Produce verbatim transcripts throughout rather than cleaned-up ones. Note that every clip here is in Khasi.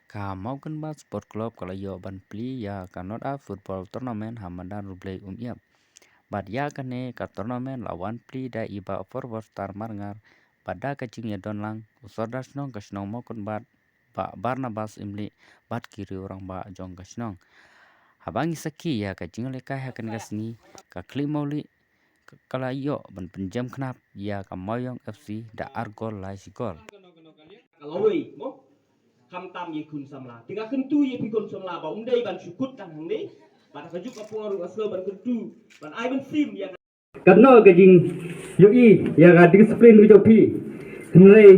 Ka Mawkynbat Sport Club ka la ïoh ban plie ïa ka Knockout Football Tournament ha madan U Blei Umïap. Bad ïa kane ka tournament la wan plie da i Bah Forward Star Marngar, bad da ka jingïadon lang u Sordar Shnong ka shnong Mawkynbat, Bah Barnabas Imli, bad ki riew rangbah jong ka shnong. Haba ngi sakhi ïa ka jingïalehkai ha kane ka sngi, ka Khlieh Mawlieh ka, ka la ïoh ban pynjem khnap ïa ka Mawiong F C da ar gol lai shi gol. Ka lawei mo. Khamtam ïa khun samla. Te nga kyntu ïa phi khun samla ba um dei ban shu kut tang hangne. Bad ha kajuh ka por ruh nga sngew ban kyntu ban ai mynsiem ïa ka. Katno ka jingïohi ïa ka discipline ka jong phi. Hynrei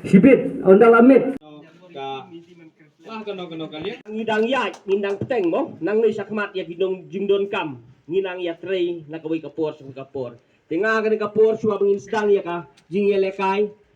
shibit ynda la miet. Ka Wah, kano, kano, ka liang. Ngi dang ïaid, ngi dang bteng mo. Nangne shakhmat ïa ki nong jingdonkam. Ngi nang ïatrei na kawei ka por sha kawei ka por. Te nga kane ka por shuwa ba ngin sdang ïa ka jingïalehkai.